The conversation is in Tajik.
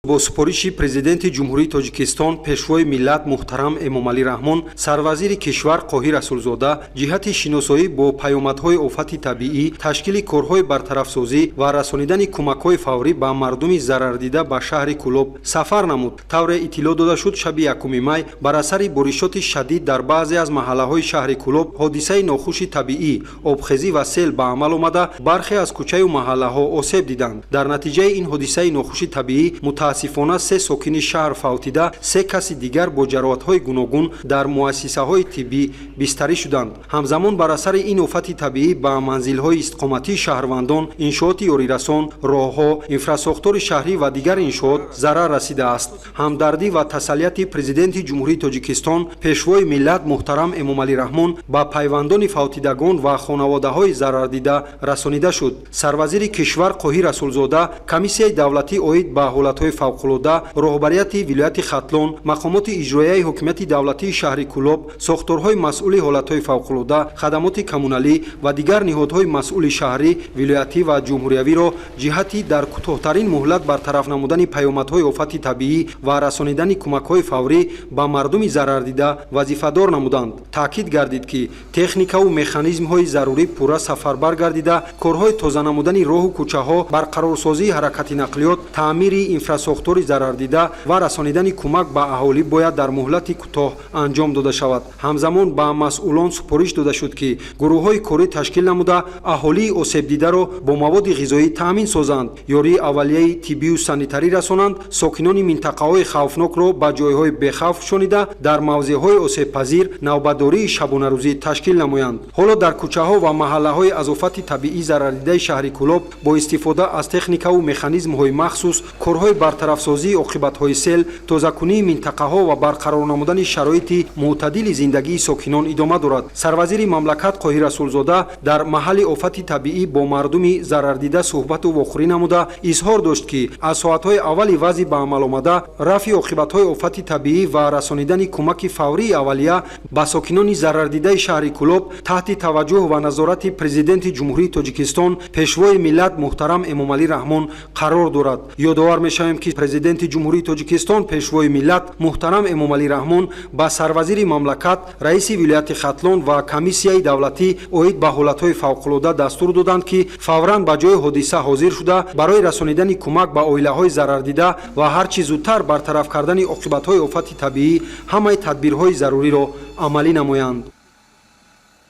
Бо супориши Президенти Ҷумҳурии Тоҷикистон, Пешвои миллат муҳтарам Эмомалӣ Раҳмон, сарвазири кишвар Қоҳир Расулзода ҷиҳати шиносоӣ бо паёмадҳои офати табиӣ, ташкили корҳои бартарафсозӣ ва расонидани кӯмакҳои фаврӣ ба мардуми зарардида ба шаҳри Кӯлоб сафар намуд. Тавре иттилоъ дода шуд, шаби 1 май бар асари боришоти шадид дар баъзе аз маҳаллаҳои шаҳри Кӯлоб ҳодисаи нохуши табиӣ, обхезӣ ва сел ба амал омада, бархе аз кӯчаю маҳаллаҳо осеб диданд. Дар натиҷаи ин ҳодисаи нохуши табиӣ, мутаассифона, се сокини шаҳр фавтида, се каси дигар бо ҷароҳатҳои гуногун дар муассисаҳои тиббӣ бистарӣ шуданд. Ҳамзамон, бар асари ин офати табиӣ ба манзилҳои истиқоматии шаҳрвандон, иншооти ёрирасон, роҳҳо, инфрасохтори шаҳрӣ ва дигар иншоот зарар расидааст. Ҳамдардӣ ва тасаллияти Президенти Ҷумҳурии Тоҷикистон, Пешвои миллат муҳтарам Эмомалӣ Раҳмон ба пайвандони фавтидагон ва хонаводаҳои зарардида расонида шуд. Сарвазири кишвар Қоҳир Расулзода Комиссияи давлатӣ оид ба ҳолатҳои фавқулода, роҳбарияти вилояти Хатлон, мақомоти иҷроияи ҳокимияти давлатии шаҳри Кӯлоб, сохторҳои масъули ҳолатҳои фавқулода, хадамоти коммуналӣ ва дигар ниҳодҳои масъули шаҳрӣ, вилоятӣ ва ҷумҳуриявиро ҷиҳати дар кӯтоҳтарин муҳлат бартараф намудани паёмадҳои офати табиӣ ва расонидани кӯмакҳои фаврӣ ба мардуми зарардида вазифадор намуданд. Таъкид гардид, ки техникаву механизмҳои зарурӣ пурра сафарбар гардида, корҳои тоза намудани роҳу кӯчаҳо, барқарорсозии ҳаракати нақлиёт, таъмири инфрасохтори зарардида ва расонидани кӯмак ба аҳолӣ бояд дар муҳлати кӯтоҳ анҷом дода шавад. Ҳамзамон, ба масъулон супориш дода шуд, ки гурӯҳҳои корӣ ташкил намуда, аҳолии осебдидаро бо маводи ғизоӣ таъмин созанд, ёрии аввалияи тиббию санитарӣ расонанд, сокинони минтақаҳои хавфнокро ба ҷойҳои бехавф кӯчонида, дар мавзеъҳои осебпазир навбатдории шабонарӯзӣ ташкил намоянд. Ҳоло дар кӯчаҳо ва маҳаллаҳои аз офати табиӣ зарардидаи шаҳри Кӯлоб бо истифода аз техникаву механизмҳои махсус корҳои бартарафсозии оқибатҳои сел, тозакунии минтақаҳо ва барқарор намудани шароити мӯътадили зиндагии сокинон идома дорад. Сарвазири мамлакат Қоҳир Расулзода дар маҳалли офати табиӣ бо мардуми зарардида суҳбату вохӯрӣ намуда, изҳор дошт, ки аз соатҳои аввали вазъи ба амал омада рафъи оқибатҳои офати табиӣ ва расонидани кӯмаки фаврии аввалия ба сокинони зарардидаи шаҳри Кӯлоб таҳти таваҷҷӯҳ ва назорати Президенти Ҷумҳурии Тоҷикистон, Пешвои миллат муҳтарам Эмомалӣ Раҳмон қарор дорад. Ёдовар мешавем, ки Президенти Ҷумҳурии Тоҷикистон, Пешвои миллат муҳтарам Эмомалӣ Раҳмон ба сарвазири мамлакат, раиси вилояти Хатлон ва Комиссияи давлатӣ оид ба ҳолатҳои фавқулода дастур доданд, ки фавран ба ҷои ҳодиса ҳозир шуда, барои расонидани кӯмак ба оилаҳои зарардида ва ҳарчи зудтар бартараф кардани оқибатҳои офати табиӣ ҳамаи тадбирҳои заруриро амалӣ намоянд.